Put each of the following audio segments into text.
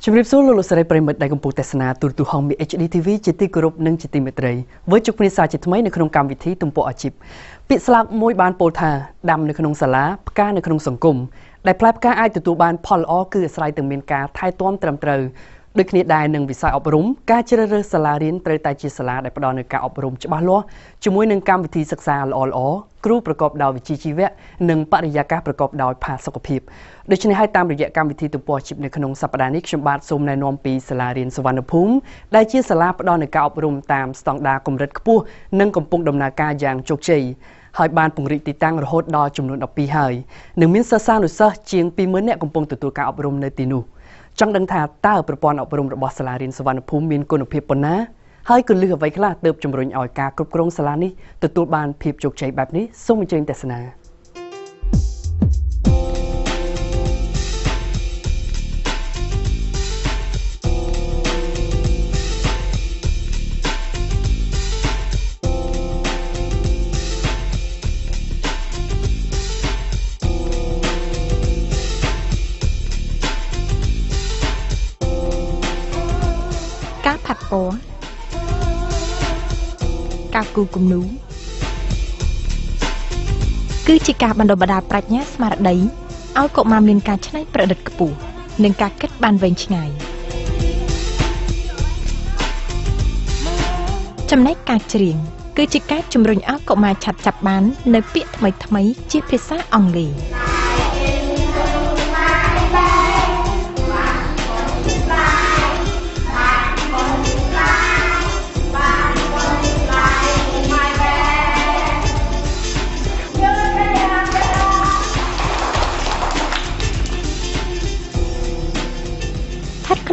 ជំរាបសួរលោកលោកស្រីប្រិមិត្តដែលកំពុងទស្សនាទូរទស្សន៍ហងមាស HD TV ជាទីគោរពនិងជាទីមេត្រីវិលជួបគ្នាសាជាថ្មីនៅក្នុងកម្មវិធីទំព័រអាជីពពាក្យស្លោកមួយបានពោលថាដាំនៅក្នុងសាលាផ្កានៅក្នុងសង្គមដែលផ្លែផ្កាអាចទទួលបានផលល្អគឺអាស្រ័យទាំងមានការថែទាំត្រឹមត្រូវដូចគ្នាដែរនឹងវិស័យអប់រំការជ្រើសរើសសាលារៀនត្រូវតែជាសាលាដែលផ្ដល់នូវការអប់រំច្បាស់លាស់ជាមួយនឹងកម្មវិធីសិក្សាល្អៗគ្រូប្រកបដោយវិជ្ជាជីវៈនិងបរិយាកាសប្រកបដោយផាសុកភាពដូច្នេះហើយតាមរយៈកម្មវិធីទំព័រអាជីពនៅក្នុងសប្តាហ៍នេះខ្ញុំបាទសូមណែនាំពីសាលារៀនសុវណ្ណភូមិដែលជាសាលាផ្ដល់នូវការអប់រំតាមស្តង់ដារកម្រិតខ្ពស់និងកំពុងដំណើរការយ៉ាងជោគជ័យហើយបានពង្រីកទីតាំងរហូតដល់ចំនួន12ហើយនិងមានសិស្សានុសិស្សជាង20000នាក់កំពុងទទួលការអប់រំនៅទីនោះចង់ដឹងថាតើប្រព័ន្ធអប់រំរបស់សាលារៀនសុវណ្ណភូមិមានគុណភាពប៉ុណ្ណាហើយគន្លឹះអ្វីខ្លះទើបជំរុញឲ្យការគ្រប់គ្រងសាលានេះទទួលបានភាពជោគជ័យបែបនេះសូមអញ្ជើញទស្សនាការផាត់ពណ៌ការគូគំនូគឺជាការបណ្ដុះបណ្ដាលប្រាជ្ញាស្មារតីឲ្យកុមារមានការច្នៃប្រឌិតខ្ពស់និងការគិតបានវែងឆ្ងាយចំណែកការច្រៀងគឺជាការជំរុញឲ្យកុមារឆាប់ចាប់បាននៅពាក្យថ្មីៗជាភាសាអង់គ្លេស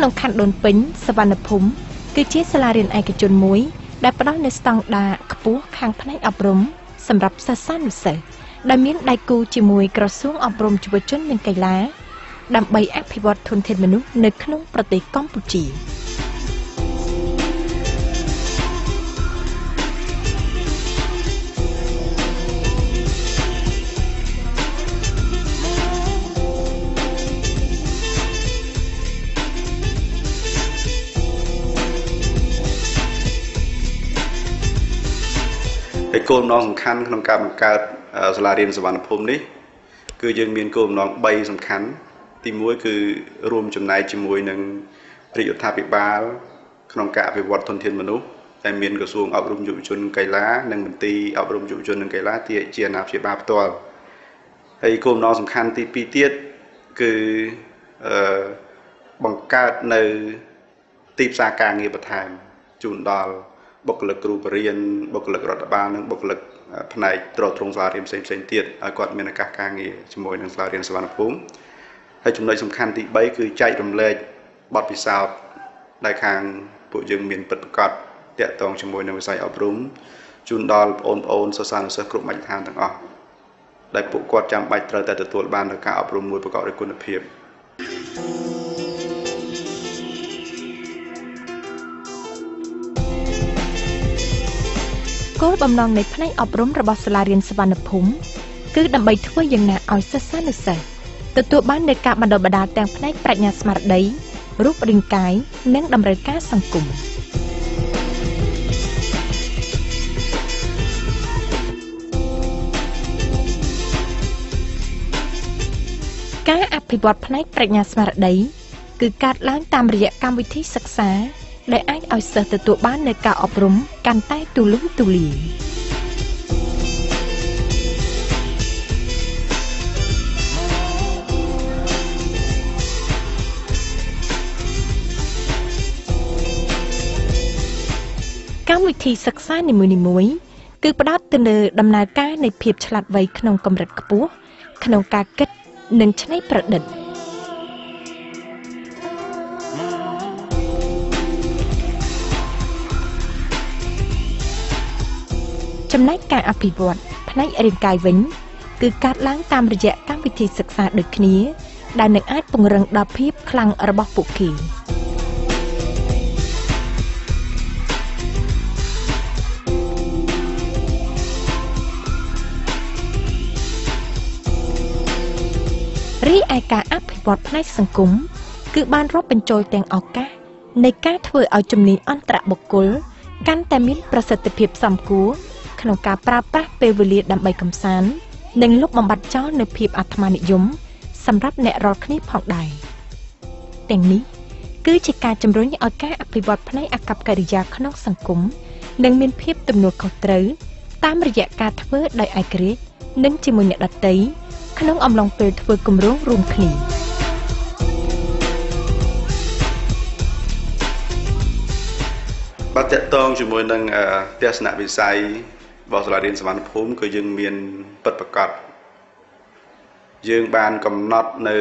ក្នុងខណ្ឌដូនពេញសុវណ្ណភូមិគឺជាសាលារៀនឯកជនមួយដែលផ្ដល់នូវស្តង់ដារខ្ពស់ខាងផ្នែកអប់រំសម្រាប់សិស្សានុសិស្សដែលមានដៃគូជាមួយក្រសួងអប់រំយុវជននិងកីឡាដើម្បីអភិវឌ្ឍធនធានមនុស្សនៅក្នុងប្រទេសកម្ពុជាហើយគោលបំណងសំខាន់ក្នុងការបង្កើតសាលារៀនសុវណ្ណភូមិនេះគឺយើងមានគោលបំណង3សំខាន់ទី1គឺរួមចំណែកជាមួយនឹងរាជរដ្ឋាភិបាលក្នុងការអភិវឌ្ឍធនធានមនុស្សដែលមានក្រសួងអប់រំយុវជននិងកីឡានិងមន្ទីរអប់រំយុវជននិងកីឡាជាអាណាព្យាបាលផ្ទាល់ហើយគោលបំណងសំខាន់ទី2ទៀតគឺបង្កើតនៅទីផ្សារការងារបន្ថែមជូនដល់បុគ្គលិកគ្រូបរិញ្ញាបុគ្គលិករដ្ឋបាលនិងបុគ្គលិកផ្នែកទ្រទ្រង់សាលារៀនផ្សេងៗទៀតឲ្យគាត់មានឱកាសការងារជាមួយនឹងសាលារៀនសុវណ្ណភូមិហើយចំណុចសំខាន់ទី3គឺចែករំលែកបទពិសោធន៍ដែលខាងពួកយើងមានពិតប្រាកដទាក់ទងជាមួយនឹងវិស័យអប់រំជូនដល់បងប្អូនសិស្សានុសិស្សគ្រប់មជ្ឈដ្ឋានទាំងអស់ដែលពួកគាត់ចាំបាច់ត្រូវតែទទួលបាននូវការអប់រំមួយប្រកបដោយគុណភាពគោលបំណងនៃផ្នែកអប់រំរបស់សាលារៀនសុវណ្ណភូមិគឺដើម្បីធ្វើយ៉ាងណាឲ្យសិស្សានុសិស្សទទួលបាននូវការបណ្ដុះបណ្ដាលទាំងផ្នែកប្រាជ្ញាស្មារតីរូបរាងកាយនិងតម្រូវការសង្គមការអភិវឌ្ឍផ្នែកប្រាជ្ញាស្មារតីគឺកើតឡើងតាមរយៈកម្មវិធីសិក្សាដែលអាចឲ្យសិស្សទទួលបាននូវការអប់រំកាន់តែទូលំទូលាយកម្មវិធីសិក្សានីមួយៗគឺផ្ដោតទៅលើដំណើរការនៃភាពឆ្លាតវៃក្នុងកម្រិតខ្ពស់ក្នុងការគិតនិងច្នៃប្រឌិតចំណែកការអភិវឌ្ឍផ្នែករាងកាយវិញគឺកើតឡើងតាមរយៈកម្មវិធីសិក្សាដូចគ្នាដែលនឹងអាចពង្រឹងដល់ភាពខ្លាំងរបស់ពួកគេ រីឯការអភិវឌ្ឍផ្នែកសង្គម គឺបានរាប់បញ្ចូលទាំងឱកាសនៃការធ្វើឲ្យជំនាញអន្តរបុគ្គលកាន់តែមានប្រសិទ្ធភាពសមគួរក្នុងការប្រើប្រាស់ពេលវេលាដើម្បីកម្សាន្តនិងលុបបំបាត់ចោលនូវភាពអាត្មានិយមសម្រាប់អ្នករាល់គ្នាផងដែរទាំងនេះគឺជាការជំរុញឲ្យការអភិវឌ្ឍផ្នែកអាកប្បកិរិយាក្នុងសង្គមនិងមានភាពទំនួលខុសត្រូវតាមរយៈការធ្វើដោយឯករាជ្យនិងជាមួយអ្នកដទៃក្នុងអំឡុងពេលធ្វើគម្រោងរួមគ្នាបាទតកតងជាមួយនឹងទស្សនវិស័យរបស់សាលារៀនសវណ្ណភូមិគឺយើងមានពិតប្រាកដយើងបានកំណត់នៅ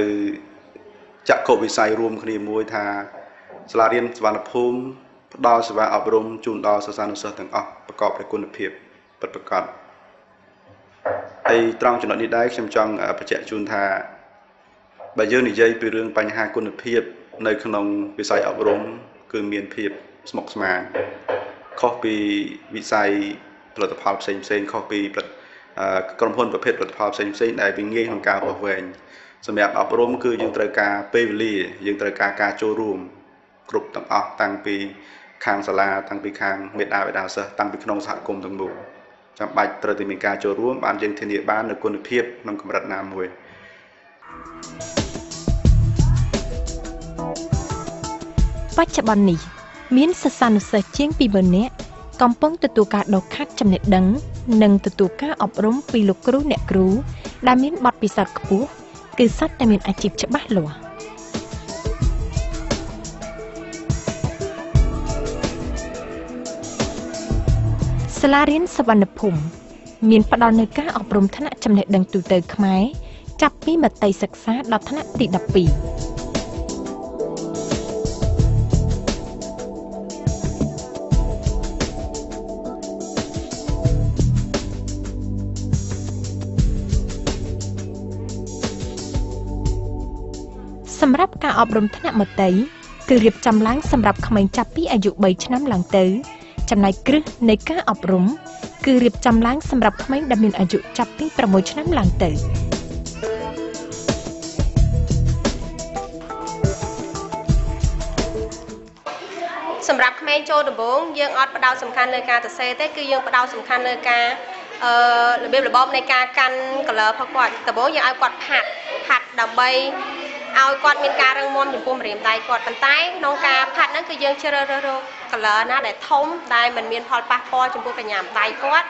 ចក្ខុវិស័យរួមគ្នាមួយថាសាលារៀនសវណ្ណភូមិផ្ដល់សេវាអប់រំជូនដល់សិស្សានុសិស្សទាំងអស់ប្រកបដោយគុណភាពពិតប្រាកដហើយត្រង់ចំណុចនេះដែរខ្ញុំចង់បញ្ជាក់ជូនថាបើយើងនិយាយពីរឿងបញ្ហាគុណភាពនៅក្នុងវិស័យអប់រំគឺមានភាពស្មុគស្មាញខុសពីវិស័យផលិតផលផ្សេងផ្សេងខុសពីក្រុមហ៊ុនប្រភេទផលិតផលផ្សេងផ្សេងដែលវាងាយក្នុងការវាស់វែងសម្រាប់អប់រំគឺយើងត្រូវការពេលវេលាយើងត្រូវការការចូលរួមគ្រប់ទាំងអស់តាំងពីខាងសាលាតាំងពីខាងមេដាបេដាសិស្សតាំងពីក្នុងសហគមន៍ទាំងមូលចាំបាច់ត្រូវតែមានការចូលរួមបានយើងធានាបាននូវគុណភាពក្នុងកម្រិតណាមួយបច្ចុប្បន្ននេះមានសិស្សានុសិស្សជាង 20,000 នាក់កំពុងទទួលការដកខាត់ចំណេះដឹងនិងទទួលការអប់រំពីលោកគ្រូអ្នកគ្រូដែលមានបទពិសោធន៍ខ្ពស់គឺសុទ្ធតែមានអាជីពច្បាស់លាស់សាលារៀនសវណ្ណភូមិមានផ្ដល់នូវការអប់រំថ្នាក់ចំណេះដឹងទូទៅខ្មែរចាប់ពីមត្តេយ្យសិក្សាដល់ថ្នាក់ទី12សម្រាប់ការអប់រំថ្នាក់មត្តេយ្យគឺរៀបចំឡើងសម្រាប់ក្មេងចាប់ពីអាយុ3ឆ្នាំឡើងទៅចំណែកគ្រឹះនៃការអប់រំគឺរៀបចំឡើងសម្រាប់ក្មេងដែលមានអាយុចាប់ពី6ឆ្នាំឡើងទៅសម្រាប់ក្មេងចូលដំបូងយើងអត់ផ្ដោតសំខាន់លើការសរសេរទេគឺយើងផ្ដោតសំខាន់លើការរបៀបរបបនៃការកាន់ color របស់គាត់ដំបូងយើងឲ្យគាត់ផាត់ដើម្បីឲ្យគាត់មានការរឹងមាំចំពោះម្រាមដៃគាត់ប៉ុន្តែក្នុងការផាត់ហ្នឹងគឺយើងជ្រើសរើសរក color ណាដែលធំដែលមិនមានផលប៉ះពាល់ចំពោះកញ្ញាដៃគាត់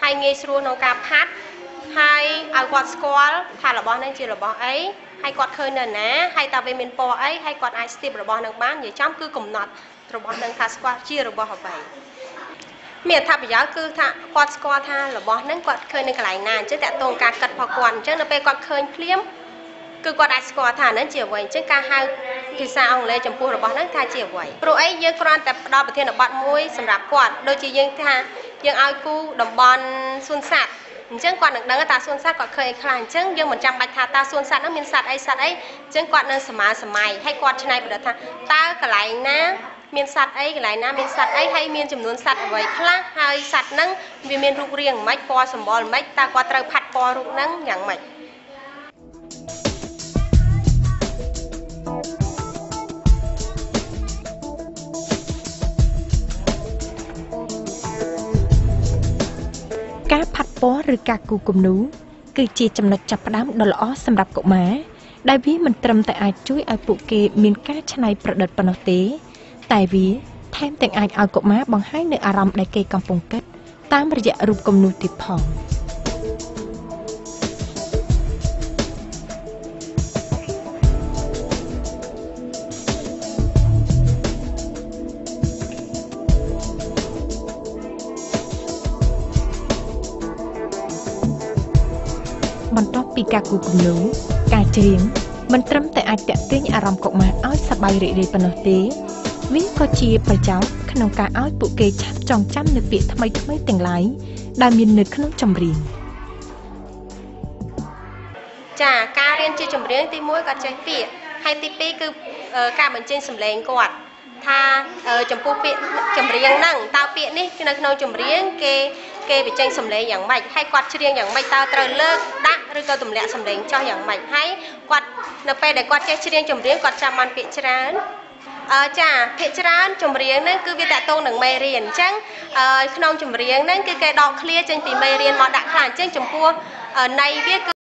ហើយងាយស្រួលក្នុងការផាត់ហើយឲ្យគាត់ស្គាល់ថារបស់ហ្នឹងជារបស់អីហើយគាត់ឃើញនៅណាហើយតើវាមានពណ៌អីហើយគាត់អាចស្ទាបរបស់ហ្នឹងបាននិយាយចំគឺកំណត់របស់ហ្នឹងថាស្គាល់ជារបស់អ្វីមានអត្ថប្រយោជន៍គឺថាគាត់ស្គាល់ថារបស់ហ្នឹងគាត់ឃើញនៅកន្លែងណាអញ្ចឹងតាក់ទងការគិតរបស់គាត់អញ្ចឹងនៅពេលគាត់ឃើញភ្លាមគឺគាត់អាចស្គាល់ថាហ្នឹងជាអ្វីអញ្ចឹងការហៅភាសាអង់គ្លេសចំពោះរបស់ហ្នឹងថាជាអ្វីព្រោះអីយើងគ្រាន់តែផ្ដល់ប្រធានបទមួយសម្រាប់គាត់ដូចជាយើងថាយើងឲ្យគូតំបន់សួនសត្វអញ្ចឹងគាត់នឹងដឹងថាសួនសត្វគាត់ឃើញអីខ្លះអញ្ចឹងយើងមិនចាំបាច់ថាតើសួនសត្វហ្នឹងមានសត្វអីសត្វអីអញ្ចឹងគាត់នឹងសម័យហើយគាត់ច្នៃប្រឌិតថាតើកន្លែងណាមានសត្វអីកន្លែងណាមានសត្វអីហើយមានចំនួនសត្វអ្វីខ្លះហើយសត្វហ្នឹងវាមានរូបរាងម៉េចពណ៌សម្បុរម៉េចតើគាត់ត្រូវផាត់ពណ៌រូបហ្នឹងយ៉ាងម៉េចការផាត់ពណ៌ឬការគូរគំនូរគឺជាចំណុចចាប់ផ្ដើមដ៏ល្អសម្រាប់កុមារដែលវាមិនត្រឹមតែអាចជួយឲ្យពួកគេមានការច្នៃប្រឌិតប៉ុណ្ណោះទេតែវាថែមទាំងអាចឲ្យកុមារបង្ហាញនូវអារម្មណ៍ដែលគេកំពុងគិតតាមរយៈរូបគំនូរទៀតផងបន្ទាប់ពីការគូរគំនូរការច្រៀងមិនត្រឹមតែអាចទាក់ទាញអារម្មណ៍កុមារឲ្យសប្បាយរីករាយប៉ុណ្ណោះទេវាក៏ជាប្រយោជន៍ក្នុងការឲ្យពួកគេឆាប់ចងចាំនូវពាក្យថ្មីៗទាំងឡាយដែលមាននៅក្នុងចម្រៀងចាការរៀនជាចម្រៀងទី1គាត់ចេះពាក្យហើយទី2គឺការបញ្ចេញសម្លេងគាត់ថាចំពោះពាក្យចម្រៀងហ្នឹងតើពាក្យនេះនៅក្នុងចម្រៀងគេ គេបញ្ចេញសំឡេងយ៉ាងម៉េចហើយគាត់ច្រៀងយ៉ាងម៉េចតើត្រូវលើកដាក់ឬក៏ទម្លាក់សំឡេងចោះយ៉ាងម៉េចហើយគាត់នៅពេលដែលគាត់ចេះច្រៀងចម្រៀងគាត់ចាំបានពាក្យច្រើនចាភាគច្រើនចម្រៀងហ្នឹងគឺវាតាក់ទងនឹងមេរៀនអញ្ចឹងក្នុងចម្រៀងហ្នឹងគឺគេដកឃ្លាចេញពីមេរៀនមកដាក់ខ្លះអញ្ចឹងចំពោះន័យវាគឺ